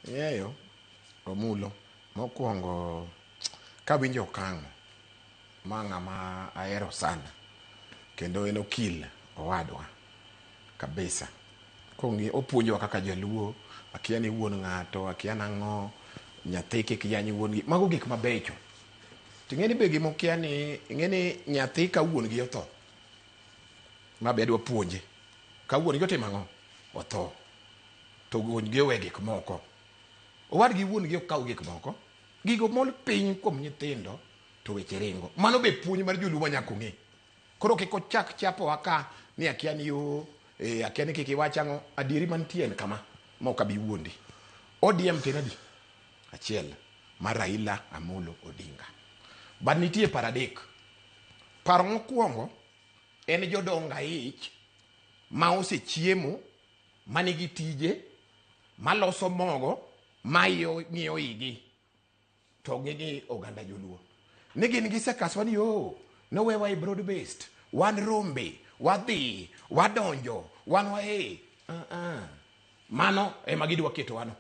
Ing'eyo, Omulo, mokwongo kawinjo Okang'o, ma ng'ama ahero sana, kendo en okil owadwa kabisa. Kong'i opuonjowa kaka jaluo, akia ni wuon ng'ato, akia nang'o, nyathi kik yany wuon gi, mago gik mabecho. Ting'e ni be gimokia ni, ing'e ni nyathi ka wuon gi otho, ma be adwa puonje, ka wuon gi otimo ang'o? Otho. To wuon gi owe gik moko. Owadgi wuon gi ok kaw gik moko. Gigo mol piny kuom nyithindo to weche ringo. Mano be puonj mar joluo ma nyaka ong'e. Koro kik ochak chapowa ka ni akia ni yo, akia ni kik iwach ang'o. Adieri mantie en kama, ma ok abi wuondi. ODM to en adi? Achiel, mar Raila Amolo Odinga. But nitie paro adek. Paro mokwongo en jodong aich ma osechiemo, manigi tije, maloso mogo, ma ng'iyo igi to ging'i oganda joluo. Ni gin gisekaswa ni yo, nowewa e broad based, wan rombe, wadhi, wadonjo, wan wae. Mano ema gidwa keto wano.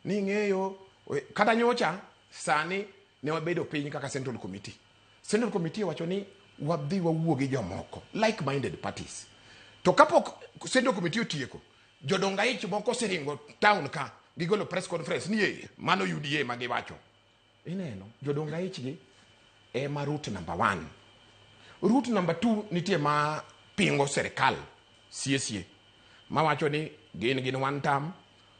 Ni ng'eyo, kata nyocha, sani ne wabedo piny kaka Central Committee. Central Committee wacho ni wadhi wawuo gi jomoko, like-minded parties. To kapok Central Committee otieko, jodong aich moko oseringo town ka, gigolo press conference ni e, mano UDA ma giwacho. Ineno, jodong aich gi ema route number 1. Route number 2 nitie ma pingo serikal siesie, mawacho ni gin one term,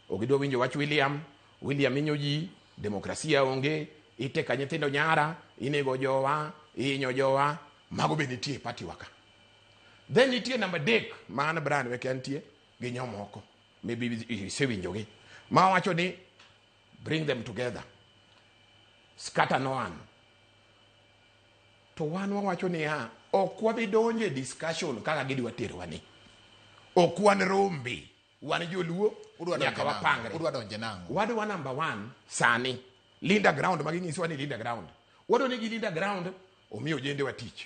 ok gidwa winjo wach William, William hinyo ji, demokrasia onge, iteka nyithindo nyara, inego jowa, ihinyo jowa, mago be nitie e party wa ka. Then nitie namba 3 ma an Brian Weke antie gi jomoko, maybe isewinjogi, ma wacho ni bring them together, scatter no one. To wan wawacho niya, ok wabi donjo e discussion kaka gidwa terowa ni. Ok wan rombe, wan joluo, nyaka wapangre. Udwa donje nang'o? Wadwa number 1 sani, Linda Ground, ma ginyisowa ni Linda Ground. Wadwa ni gi Linda Ground omiyo ojende wa tich.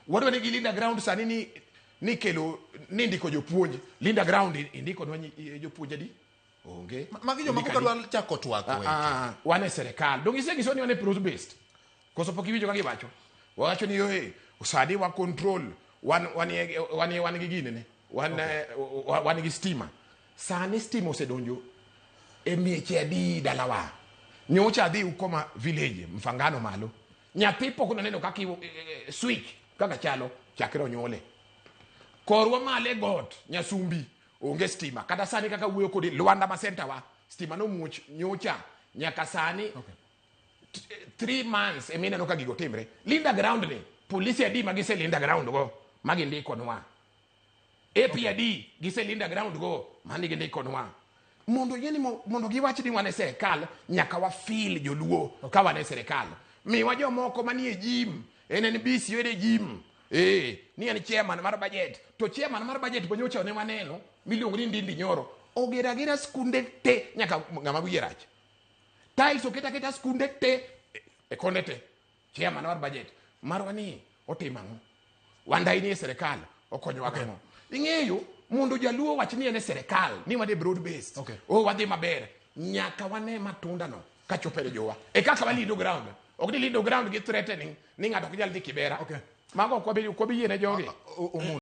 Wadwa ni gi Linda Ground sani ni kelo, ni ndiko jopuonj. Linda Ground indiko nwa jopuonj adi? Onge. Magi joma Indiko koka adi? dwa chako twak weche. Wan e serikal. Donge isenyisowa ni wan e broad based? Koso pok iwinjo kaka giwacho? Wawacho ni oe, sani wa control, wan gi ginene. Wan, wan gi stima. Sani stima osedonjo e mieche adi dalawa. Nyocha adhi Ukoma village, Mfangano malo. Nyathi pok noneno kaka switch kaka chalo chakre onyuole. Korwa malo e got, Nyasumbi, onge stima. Kata sani kaka wuoyo kodi, Luanda ma center wa, stima nomuoch nyocha nyaka sani. 3 months ema ineno ka gigo timre. Linda Ground ni, polisi adi ma gise Linda Ground go ma gindikonwa. AP adi gise Linda Ground go ma gindikonwa. Mondo yeni mondo giwach ni wan e serikal, nyaka wa feel joluo ka wan e serikal. Miwa jomoko manie gym, en en busy e gym. Ni en chairman mar budget. To chairman mar budget bo nyocha ne waneno miluongo ni Ndindi Nyoro. Ogero agera skunde te nyaka ng'ama wiye rach. Tiles oket aketa skunde te e konde te. Chairman mar budget marwa ni otimo ang'o? Wandai ni e serikal okonyowa gang'o? Ing'eyo mondo jaluo wach ni en e serikal ni wadhi broad based. Oh, wadhi maber. Nyaka wane matunda no kachopo e jowa. E kaka walindo ground. Ok ni lindo ground gi threatening ni ng'ato ok nyal dhi Kibera. Mago ok wabi yiene jogi. Omulo.